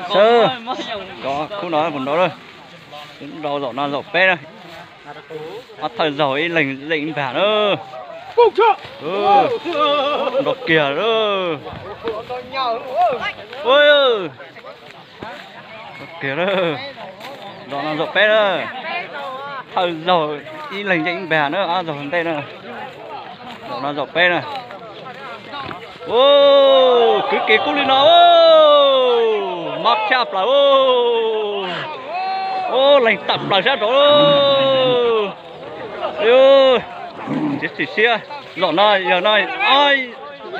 Sawv, cov khub no kuv nrau lawm, nrau zaum no zaum peb na. Ob thawj zaug ib leeg yeej ib npag na. Nrau kiag lawm. Nrau kiag lawm. Zaum no zaum peb na. Thawj zaug ib leeg yeej ib npag na, ob zaug ntej na. Zaum no zaum peb na. Kwv kiag kub li no, mob tshaj plaws. Leeg tawm plaws sab nraud. Txiav txim siab, zaum no yog no ob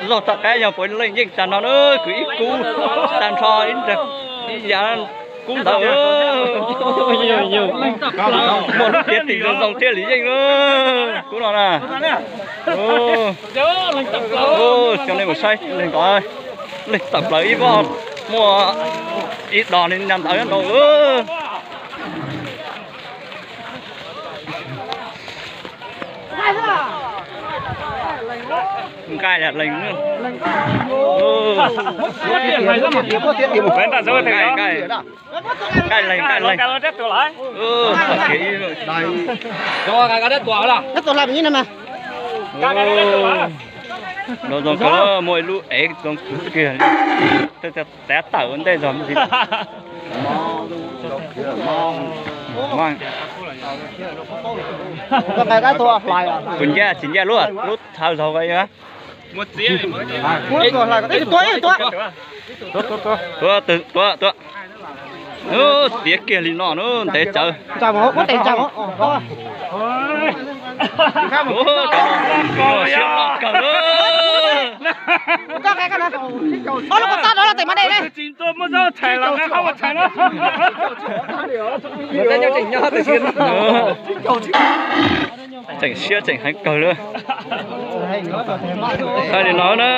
zaug tom qab yog puav leej yeej tag no na, kwv ib kub tag nrho ib yam kub ntawd. Muaj lub tiav tim zoo zoo thiaj li yeej na, kub no na. Coj nej mus saib leeg tawm plaws ib voj, muaj ib dos nyob ntawd nrau. Nqaij leeg, nqaij, nqaij leeg, nqaij leeg. Nrau zoo kawg, muaj ib lub ev zoo kawg kiag li. Tav tawm ua ntej zog me ntsis. Kuv ncaj tsis ncaj lub, lub thawj zaug ko. Tuav, tuav, tuav. Tiav kiag li no na, ntev tsawv. Siab loj kawg. Tseem siab tseem heev kawg li. Thaij li no na.